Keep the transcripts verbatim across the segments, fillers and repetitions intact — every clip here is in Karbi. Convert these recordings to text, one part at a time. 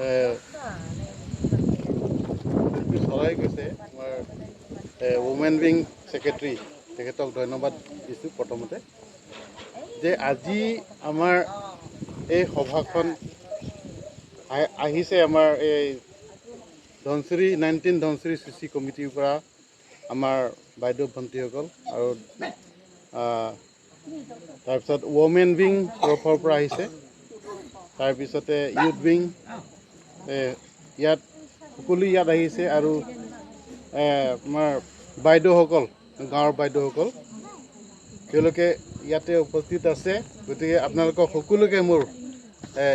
এ, যিটো চলাই গৈছে আমাৰ, এ, ৱমেন উইং ছেক্ৰেটাৰী, তেখেতক ধন্যবাদ দিছোঁ প্ৰথমতে, যে আজি আমাৰ এই সভাখন আ-, আহিছে আমাৰ এই ধনশিৰি, নাইনটিন ধনশিৰি চি চি কমিটিৰ পৰা আমাৰ বাইদেউ ভণ্টিসকল আৰু, আহ, তাৰপিছত ৱমেন উইং তৰফৰ পৰা আহিছে, তাৰপিছতে ইউথ উইং, এ, ইয়াত সকলো ইয়াত আহিছে আৰু, এ, আমাৰ বাইদেউসকল, গাঁৱৰ বাইদেউসকল, তেওঁলোকে ইয়াতে উপস্থিত আছে। গতিকে আপোনালোকক সকলোকে মোৰ, এ,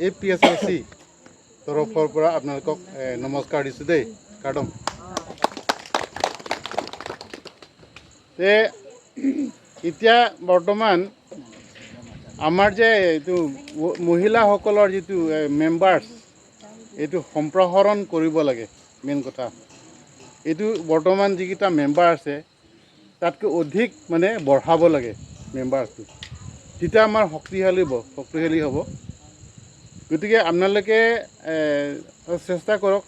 এ পি এছ এল চি তৰফৰ পৰা আপোনালোকক, এ, নমস্কাৰ দিছোঁ দেই, কাৰ্ডম। তে এতিয়া বৰ্তমান আমাৰ যে এইটো ম-, মহিলাসকলৰ যিটো, এ, মেম্বাৰ্ছ, এইটো সম্প্ৰসাৰণ কৰিব লাগে, মেইন কথা। এইটো বৰ্তমান যিকেইটা মেম্বাৰ আছে, তাতকৈ অধিক মানে বঢ়াব লাগে মেম্বাৰ্ছটো, তেতিয়া আমাৰ শক্তিশালী হ'ব, শক্তিশালী হ'ব। গতিকে আপোনালোকে, এ, চেষ্টা কৰক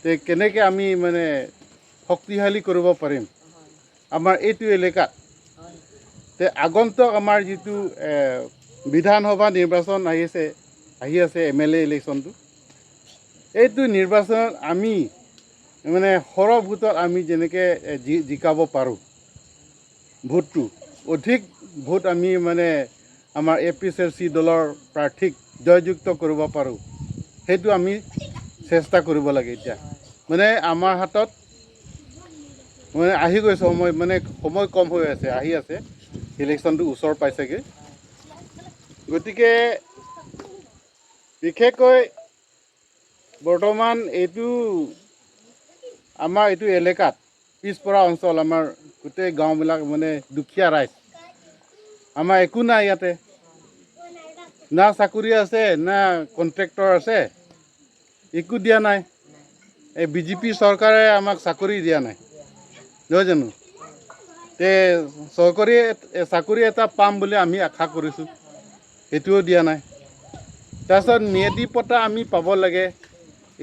যে কেনেকৈ আমি মানে শক্তিশালী কৰিব পাৰিম আমাৰ এইটো এলেকাত। তে আগন্তুক আমাৰ যিটো, এ, বিধানসভা নিৰ্বাচন আহি আছে, আহি আছে এম এল এ ইলেকশ্যনটো, এইটো নিৰ্বাচনত আমি মানে সৰহ ভোটত আমি যেনেকৈ, এ, জি-, জিকাব পাৰোঁ, ভোটটো, অধিক ভোট আমি মানে আমাৰ এ পি এছ এল চি দলৰ প্ৰাৰ্থীক জয়যুক্ত কৰিব পাৰোঁ, সেইটো আমি চেষ্টা কৰিব লাগে। এতিয়া মানে আমাৰ হাতত মানে আহি গৈছে সময়, মানে সময় কম হৈ আছে, আহি আছে, ইলেকশ্যনটো ওচৰ পাইছেগৈ। গতিকে বিশেষকৈ বৰ্তমান এইটো আমাৰ এইটো এলেকাত পিছপৰা অঞ্চল, আমাৰ গোটেই গাঁওবিলাক মানে দুখীয়া ৰাইজ, আমাৰ একো নাই ইয়াতে, না চাকৰি আছে, না কণ্ট্ৰেক্টৰ আছে, একো দিয়া নাই। এই বি জে পি চৰকাৰে আমাক চাকৰি দিয়া নাই, নহয় জানো? তে চৰকাৰী এ-, চাকৰি এটা পাম বুলি আমি আশা কৰিছোঁ, সেইটোও দিয়া নাই। তাৰপিছত ম্যাদী পট্টা আমি পাব লাগে,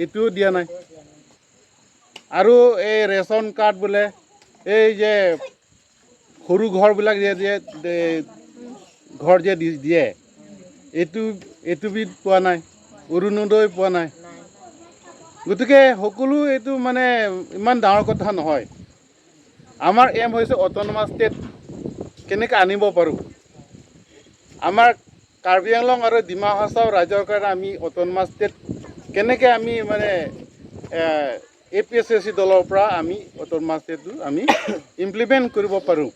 এইটোও দিয়া নাই। আৰু এই ৰেচন কাৰ্ড বোলে, এই যে সৰু ঘৰবিলাক যে, যে, যে ঘৰ যে দি-, দিয়ে, এইটো, এইটো বিধ পোৱা নাই, অৰুণোদয় পোৱা নাই। গতিকে সকলো এইটো মানে ইমান ডাঙৰ কথা নহয়। আমাৰ এম হৈছে অট'নমাছ ষ্টেট কেনেকৈ আনিব পাৰোঁ। আমাৰ কাৰ্বি আংলং আৰু ডিমা হাছাও ৰাইজৰ কাৰণে আমি অট'নমাছ ষ্টেট কেনেকৈ আমি মানে, এ, এ পি এছ এল চি দলৰ পৰা আমি অট'নমাছ ষ্টেটটো আমি ইমপ্লিমেণ্ট কৰিব পাৰোঁ।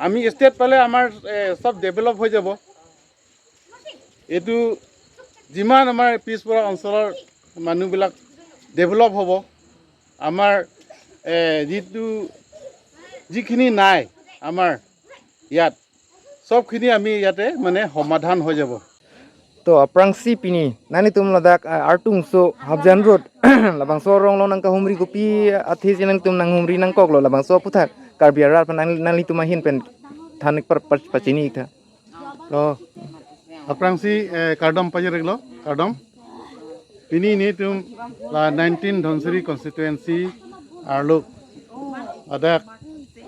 আমি ষ্টেট পালে আমাৰ, এ, চব ডেভেলপ হৈ যাব। এইটো যিমান আমাৰ পিছপৰা অঞ্চলৰ মানুহবিলাক ডেভেলপ হ'ব, আমাৰ, এ, যিটো, যিখিনি নাই আমাৰ ইয়াত, চবখিনি আমি ইয়াতে মানে সমাধান হৈ যাব। To aphrangsi pini nanglitum ladak, ah, Artungso Hapjan Road labangso arong along nangkahumri, kopi athe si nanglitum nanghumri nangkoklo, labangso aputhak Karbi arat aphan nang, nanglitum ahin pen than par, par, pachini tha. Oh. Aphrangsi, eh, kardom pajir-iklo, kardom. Pini nelitum la nineteen Dhansiri constituency arlo ladak,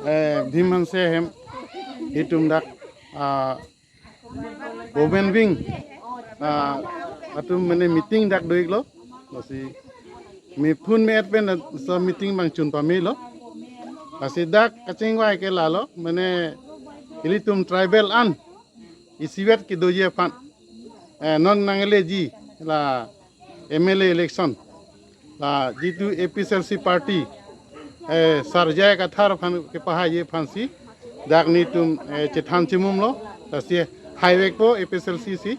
eh, Bhim Hanse ahem itum dak, ah, Women Wing, ah, atum mane meeting dak do-iklo. Lasi me-phone me-et pen laso meeting bang chun pamelo. Lasi dak kachingvai ke lalo, mane ilitum tribal an isivet kedoji aphan, eh, non nangleji la M L A election, la jitu A P H L C party, eh, Sir J I Kathar aphan kepahaiji aphansi dak nelitum, eh, chethan chimumlo, lasi haivekpo A P H L C si.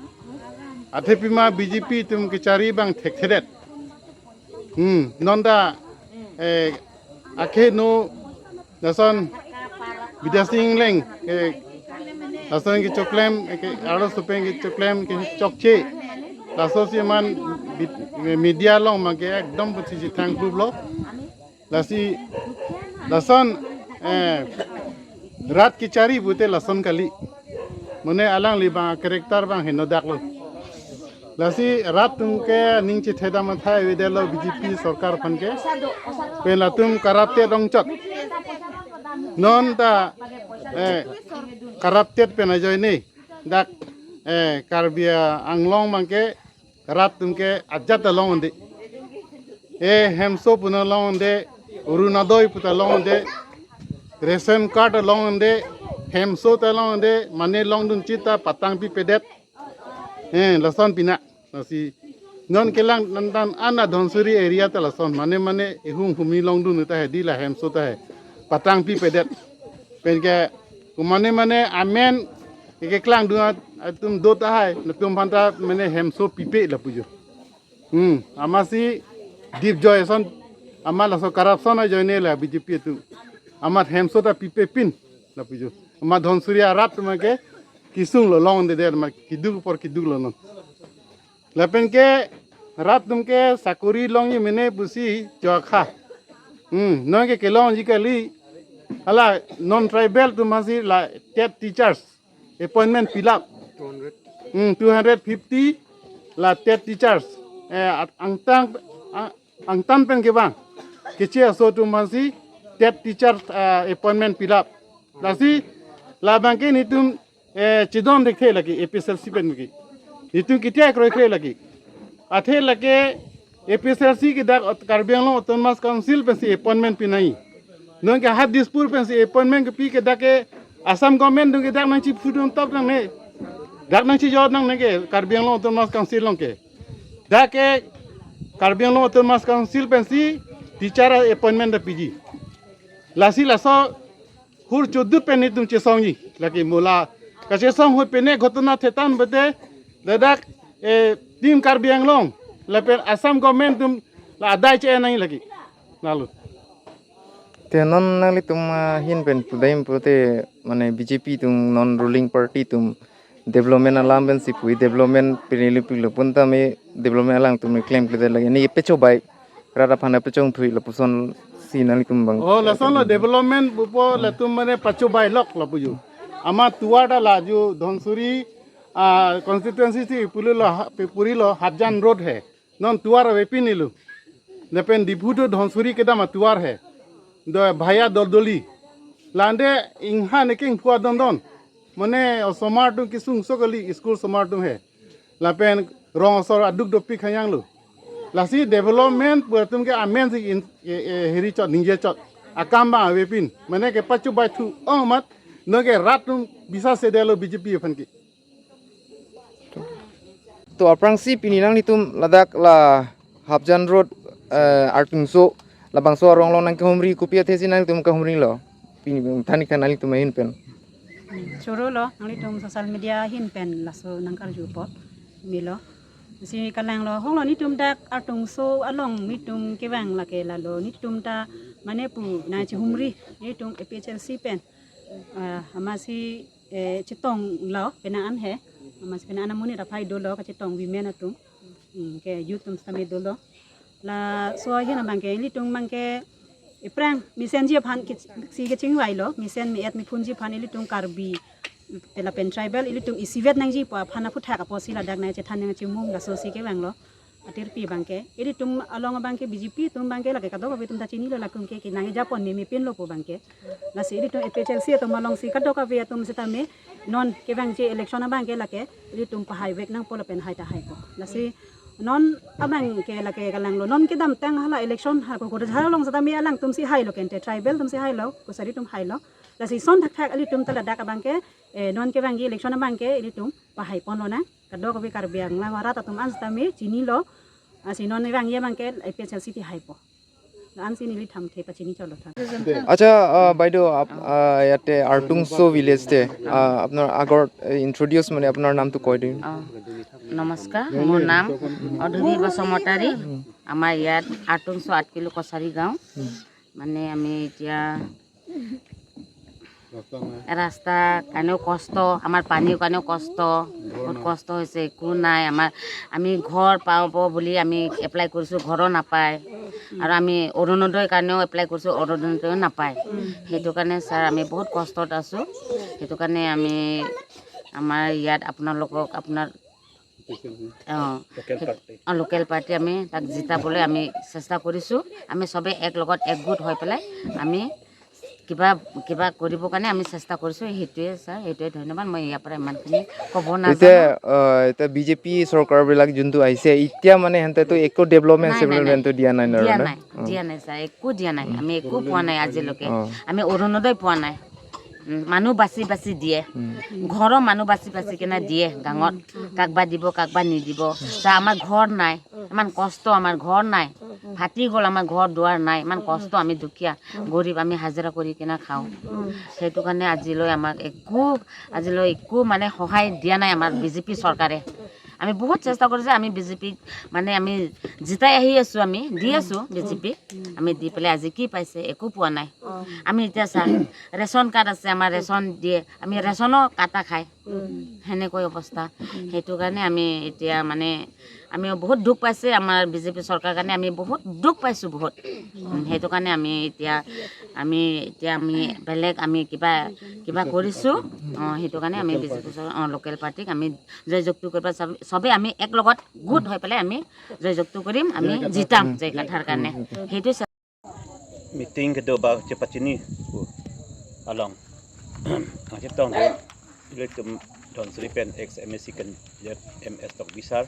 Athe pima B J P atum kechari bang thekthedet. Hmm, non ta, eh, akheno lason Bidya Sing Engleng, eh, lason kechoklem, eh, ke arloso pen kechoklem, kechokche. Laso si man bid-, media along mangke ekdom pusi si thang klublo. Lasi lason, eh, rat kechari pute lason kali. Mane alangli bang character bang henodaklo. Lasi rat atum ke ning chethedam athai avedetlo B J P sorkar aphan ke. Pen latum karap te dongchot. Non ta, eh, karap te pen ajoine dak, eh, Karbi Anglong abang ke rat atum ke ajat ta longdunde. Eh, hemso pu ta longdunde, Orunodoi pu ta longdunde, ration card ta longdunde, hemso ta longdunde, mane longdun chita patang pipedet. Eh, lason pina. Lasi non kelang nangtan ana Dhansiri area ta lason. Mane mane ihum humi longdun ta he, di la hemso ta he. Patang pipedet. Pen ke kumane mane amen ke keklang dun atum do ta hai. Latum aphan ta mane hemso pipe lapu jo. Hmm, amatsi Dipjoy ason, amat laso corruption ajoine la B J P atum. Amat hemso ta pipepin lapu jo. Amat Dhansiri arat atum ke kesung lo longdunde, amat keduk apor keduk lo non. Lapen ke rat atum ke sakori longji mene pusi chokha. Hmm, non ke kelongji kali. Hala non tribal atum aphansi la TET teachers appointment pilap. Hmm, two hundred fifty la TET teachers. Eh, at-, angtan, a-, angtan pen kevang. Keche aso atum aphansi TET teachers, eh, appointment pilap. Lasi labang ke netum, eh, chedon thekthe lake APHLC pen ke. Netum ketia kroikre lake. Athe lake APHLC ke dak ot-, Karbi Anglong Autonomous Council pensi appointment pinai. Non ke hat Dispur pensi appointment kepi ke dak ke Assam government atum ke dak nangchiphu dun top nangne. Dak nangchijot nangne ke Karbi Anglong Autonomous Council along ke. Dak ke Karbi Anglong Autonomous Council pensi teacher appointment ta piji. Lasi laso hur chodut pen netum chesongji. Lake mo la kachesong ahut pen ne ghotona thetan bete ladak, eh, Team Karbi Anglong lapen Assam government atum la adai che nangji lake. Lalu. Te non nanglitum, ah, ahin pen pudam pute mane B J P atum non ruling party atum development alam pensi pu, development pini lupik lo pun tame development alangtum klemkledet lake, ne pechobai, rat aphan pechongthui lapusonsi nanglitum abang. Oh, lasonlo development pupo latum mane pachobai lok lapu jo. Amat tovar ta la jo Dhansiri, ah, constituency si pulo lo ha-, pe-, purilo Hapjan Road he. Non tovar avepinlo. Lapen Diphu to Dhansiri kedam atovar he. Do bhaiya doldoli. Lande inghan eking phua dondon. Mane osomar atum kesung so kali, school osomar atum he. Lapen rong asor aduk dopik hanyang lo. Lasi development pu atum ke amensi in, e, e, hiri chot, ningje chot. Akam abang avepin. Mane kepachobai thu ong amat. Non ke rat atum bisas sedetlo B J P aphan ke. To aphrangsi pini nanglitum ladak la Hapjan Road, eh, Artungso labangso arong along nangkehumri, kopi athesi nanglitum kehumrilo? Pini thanik than nanglitum ahin pen. Chorolo, nanglitum social media ahin pen laso nangkarju apot melo. Si kalanglo, honglo netum dak Artungso along netum kevang lake lalo, netum ta mane pu nangchihumri, netum APHLC pen. Ah, amatsi, eh, chetonglo penang an he. Amatsi penang an amonit aphai dolo, kachetong women atum. Hmm, ke youth atum sitame dolo. Laso ahin abang ke ilitum abang ke aphrang mesenji aphan ke, si kechingvailo, mesen me-et mephunji aphan ilitum Karbi lapen tribal ilitum isivet nangji pu aphan aphuthak apotsi ladak nangchethan nangchimung lasosi kevanglo. Atirpi abang ke, ilitum along abang ke B J P atum abang ke lake kadokave atum ta chinilo, latum ke kenang ejapon memepinlo pu abang ke. Lasi ilitum APHLC atum alongsi kadokave atum sitame non kevangji election abang ke lake ilitum pahaivek nangpo lapen hai ta haipo. Lasi non abang ke lake kalanglo, non kedamtang hala election ha ko Kodajhar along sitame alangtumsi hailo, kente tribal atumsi hailo, Kachari atum hailo. Lasi son thakthak ilitum ta ladak abang ke, eh, non kevangji election abang ke ilitum pahaiponlonang. Kadokave Karbi Anglong arat atum an sitame chinilo. Lasi non vangji abang ke APHLC ti haipo. Ansi neli thamthe pachini cholo tha. আচ্ছা, আহ, বাইদেউ, আপ-, আহ, ইয়াতে আৰ্টুংচো ভিলেজ তে, আহ, আপোনাৰ আগৰ, এ, ইন্ট্ৰডিউচ মানে আপোনাৰ নামটো কৈ দিম। আহ, নমস্কাৰ, মোৰ নাম অধুৰী বসুমতাৰী। আমাৰ ইয়াত আৰ্টুংচো আঠ কিলো কছাৰী গাঁও। মানে আমি এতিয়া ৰাস্তা কাৰণেও কষ্ট, আমাৰ পানীৰ কাৰণেও কষ্ট, বহুত কষ্ট হৈছে, একো নাই আমাৰ। আমি ঘৰ পাব বুলি আমি এপ্লাই কৰিছোঁ, ঘৰো নাপায়। আৰু আমি অৰুণোদয়ৰ কাৰণেও এপ্লাই কৰিছোঁ, অৰুণোদয়ো নাপায়। সেইটো কাৰণে ছাৰ, আমি বহুত কষ্টত আছোঁ। সেইটো কাৰণে আমি আমাৰ ইয়াত আপোনালোকক, আপোনাৰ অ, লোকেল পাৰ্টি। অ, লোকেল পাৰ্টি আমি তাক জিতাবলৈ আমি চেষ্টা কৰিছো। আমি সবে এক লগত একগোট হৈ পেলাই আমি কিবা, কিবা কৰিবৰ কাৰণে আমি চেষ্টা কৰিছো। সেইটোৱে ছাৰ, সেইটোৱে, ধন্যবাদ। মই ইয়াৰ পৰা ইমানখিনি ক'ব এতিয়া নাজানো। আহ, এতিয়া বিজেপি চৰকাৰবিলাক যোনটো আহিছে, এতিয়া মানে সিহঁতেতো একো ডেভেলপমেণ্ট নাই, নাই, নাই। চেভেলপমেণ্টটো দিয়া নাই ন? দিয়া নাই, অ। দিয়া নাই ছাৰ, একো দিয়া নাই। আমি একো পোৱা নাই আজিলৈকে। অ। আমি অৰুণোদয় পোৱা নাই। উম, মানুহ বাছি বাছি দিয়ে। উম। ঘৰৰ মানুহ বাছি বাছি কেনে দিয়ে গাঙত। কাকবা দিব, কাকবা নিদিব। তা আমাৰ ঘৰ নাই। ইমান কষ্ট, আমাৰ ঘৰ নাই। ফাটি গ'ল আমাৰ ঘৰ দুৱাৰ নাই। ইমান কষ্ট, আমি দুখীয়া, গৰীব, আমি হাজিৰা কৰি কেনে খাওঁ। সেইটো কাৰণে আজিলৈ আমাক একো, আজিলৈ একো মানে সহায় দিয়া নাই আমাৰ বিজেপি চৰকাৰে। আমি বহুত চেষ্টা কৰিছে, আমি বিজেপিক মানে আমি জিতাই আহি আছো, আমি দি আছো বিজেপিক। আমি দি পেলাই আজি কি পাইছে? একো পোৱা নাই। আমি এতিয়া চা, ৰেচন কাৰ্ড আছে, আমাৰ ৰেচন দিয়ে, আমি ৰেচনো কাটা খাই। সেনেকৈ অৱস্থা। সেইটো কাৰণে আমি এতিয়া মানে আমি বহুত দুখ পাইছে, আমাৰ বিজেপি চৰকাৰ কাৰণে আমি বহুত দুখ পাইছো বহুত। উম, সেইটো কাৰণে আমি এতিয়া, আমি এতিয়া আমি বেলেগ আমি কিবা, কিবা কৰিছো। অ, সেইটো কাৰণে আমি বিজেপি চৰকাৰ, অ, লোকেল পাৰ্টিক আমি জয়যুক্ত কৰিব, চব-, চবে আমি এক লগত গোট হৈ পেলাই আমি জয়যুক্ত কৰিম, আমি জিতাম জয় কথাৰ কাৰণে। সেইটো meeting kedo ba chepachini pu along. Nangchetong do ilitum Dhansiri pen ex M A C candidate M S Tokbi sir,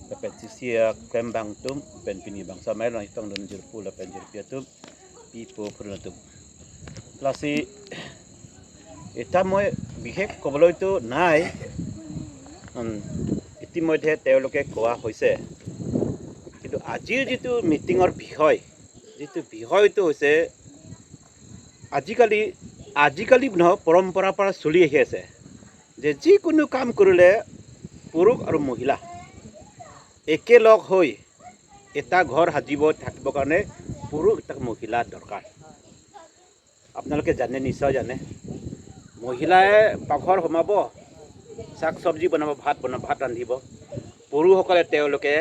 lapen C C A klembang atum, pen pini bangso amei along nangchetong do jirpo lapen jirpi atum, pipo phurun atum. Lasi এটা মই বিশেষ ক'বলৈতো নাই। উম, ইতিমধ্যে তেওঁলোকে কোৱা হৈছে। কিন্তু আজিৰ যিটো মিটিঙৰ বিষয়, যিটো বিষয়টো হৈছে আজিকালি, আজিকালি নহয়, পৰম্পৰাৰ পৰা চলি আহি আছে যে যিকোনো কাম কৰিলে পুৰুষ আৰু মহিলা একেলগ হৈ এটা ঘৰ সাজিব, থাকিবৰ কাৰণে পুৰুষ এটা মহিলা দৰকাৰ। আপোনালোকে জানে, নিশ্চয় জানে। মহিলাই পাকঘৰ সোমাব, শাক চব্জি বনাব, ভাত বনাব, ভাত ৰান্ধিব। পুৰুষসকলে তেওঁলোকে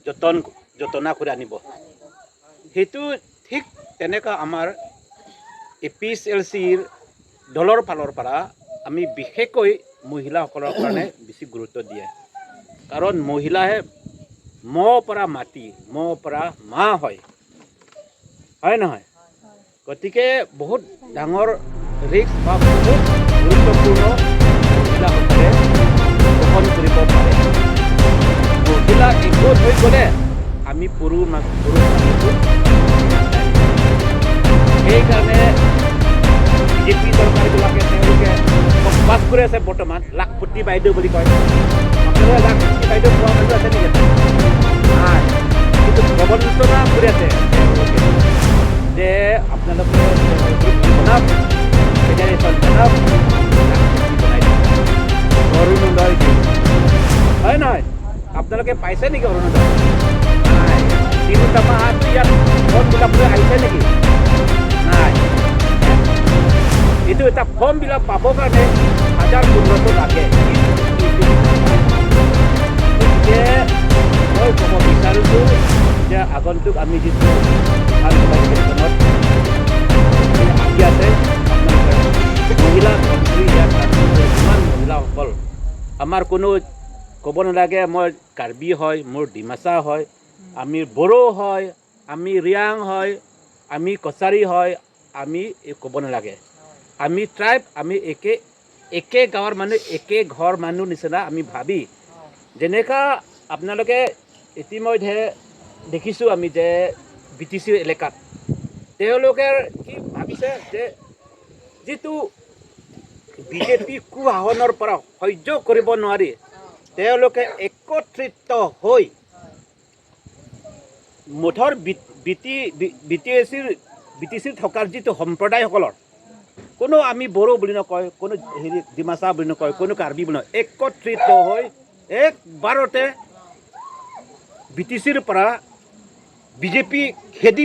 যতন, যতনা কৰি আনিব। সেইটো ঠিক তেনেকা আমাৰ এ পি এইচ এল চিৰ দলৰ ফালৰ পৰা আমি বিশেষকৈ মহিলাসকলৰ কাৰণে বেছি গুৰুত্ব দিয়ে। কাৰণ মহিলাহে ম পৰা মাটি, ম পৰা মা হয়। হয় নহয়? গতিকে বহুত ডাঙৰ ৰিস্ক বা বহুত গুৰুত্বপূৰ্ণ মহিলাসকলে গ্ৰহণ কৰিব পাৰে। মহিলা একগোট হৈ গ'লে আমি পুৰুষ মা-, পুৰুষ মানুহটো নাচায়। সেইকাৰণে বিজেপি চৰকাৰবিলাকে তেওঁলোকে ফকাছ কৰি আছে বৰ্তমান। লাখপতি বাইদেউ বুলি কয়। আপোনালোকে লাখপতি বাইদেউ পোৱা মানুহ আছে নেকি ইয়াতে? নাই। কিন্তু প্ৰৱঞ্চনা কৰি আছে তেওঁলোকে যে আপোনালোকে গ্ৰুপ বনাওক, ফেডাৰেশ্যন বনাওক, লাখপতি বনাই দিয়ক। অৰুণোদয় দিয়ক। হয় নহয়? আপোনালোকে পাইছে নেকি অৰুণোদয়? নাই। তিনিটা মাহতো ইয়াত ফৰ্ম ফিল আপ লৈ আহিছে নেকি? নাই। এইটো এটা ফৰ্ম ফিল আপ পাবৰ কাৰণে হাজাৰ পোন্ধৰশ লাগে। কিন্তু এইটো নাপায়। গতিকে মই ক'ব বিচাৰিছো যে আগন্তুক আমি যিটো বিধানসভা ইলেকশ্যনত আহি আছে, আপোনালোকে মহিলা মন্ত্ৰী ইয়াত যিমান মহিলাসকল, আমাৰ কোনো ক'ব নালাগে, মই কাৰ্বি হয়, মোৰ ডিমাচা হয়, আমি বড়ো হয়, আমি ৰিয়াং হয়, আমি কছাৰী হয়, আমি এই ক'ব নালাগে। আমি ট্ৰাইব, আমি একে, একে গাঁৱৰ মানুহ, একে ঘৰ মানুহ নিচিনা আমি ভাবি। যেনেকা আপোনালোকে ইতিমধ্যে দেখিছো আমি যে বি টি চিৰ এলেকাত তেওঁলোকে কি ভাবিছে যে যিটো বি জে পি কুশাসনৰ পৰা সহ্য কৰিব নোৱাৰি তেওঁলোকে একত্ৰিত হৈ মুঠৰ B-, B T, B-, B T A চিৰ, বি টি চিৰ থকাৰ যিটো সম্প্ৰদায়সকলৰ, কোনো আমি বড়ো বুলি নকয়, কোনো হেৰি ডিমাচা বুলি নকয়, কোনো কাৰ্বি বুলি নকয়, একত্ৰিত হৈ একবাৰতে বি টি চিৰ পৰা বি জে পি খেদি